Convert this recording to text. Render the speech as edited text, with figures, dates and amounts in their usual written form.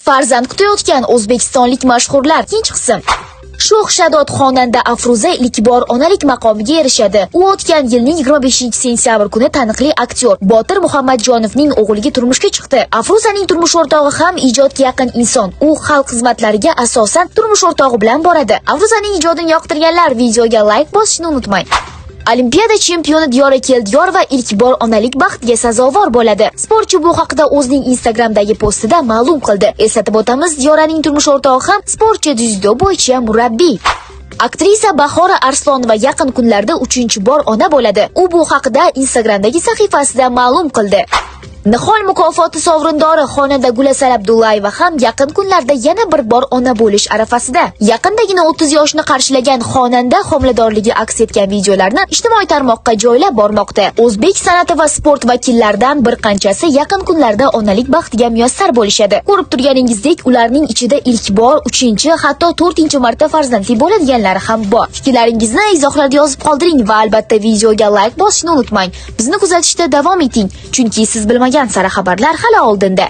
Farzand kutayotgan o'zbekistonlik mashhurlar, ikkinchi qism. Sho'x shadod xonanda Afruza ilk bor onalik maqomiga erishadi. U o'tgan yilning 25-sentyabr kuni taniqli aktyor Botir Muhammadjonovning o'g'liga turmushga chiqdi. Afruzaning turmush o'rtog'i ham ijodga yaqin inson. U xalq xizmatlariga asosan turmush o'rtog'i bilan boradi. Afruzaning ijodini yoqtirganlar videoga like bosishni unutmang. Olimpiada chempioni Diyora Keldiyorova ilk bor onalik baxtiga sazovor bo'ladi. Sportchi bu haqida o'zining Instagramdagi postida ma'lum qildi. Eslatib o'tamiz, Diyoraning turmush o'rtog'i ham sportchi, dzyudo bo'yicha murabbiy. Aktrisa Bahora Arslonova yaqin kunlarda 3-bor ona bo'ladi. U bu haqida Instagramdagi sahifasida ma'lum qildi. Nihol mukofoti sovrindori xonanda Gulasal Abdullayeva ham yaqin kunlarda yana bir bor ona bo'lish arafasida. Yaqindagina 30 yoshni qarshilagan xonanda homiladorligi aks etgan videolarni ijtimoiy tarmoqqa joylab bormoqda. O'zbek san'ati va sport vakillaridan bir qanchasi yaqin kunlarda onalik baxtiga muyassar bo'lishadi. Ko'rib turganingizdek, ularning ichida ilk bor, 3-chi, hatto 4-marta farzandli bo'ladiganlari ham bor. Fikrlaringizni izohlarda yozib qoldiring va albatta videoga like bosishni unutmang. Bizni kuzatishda davom eting, chunki siz bilmagan sara xabarlar hali oldinda.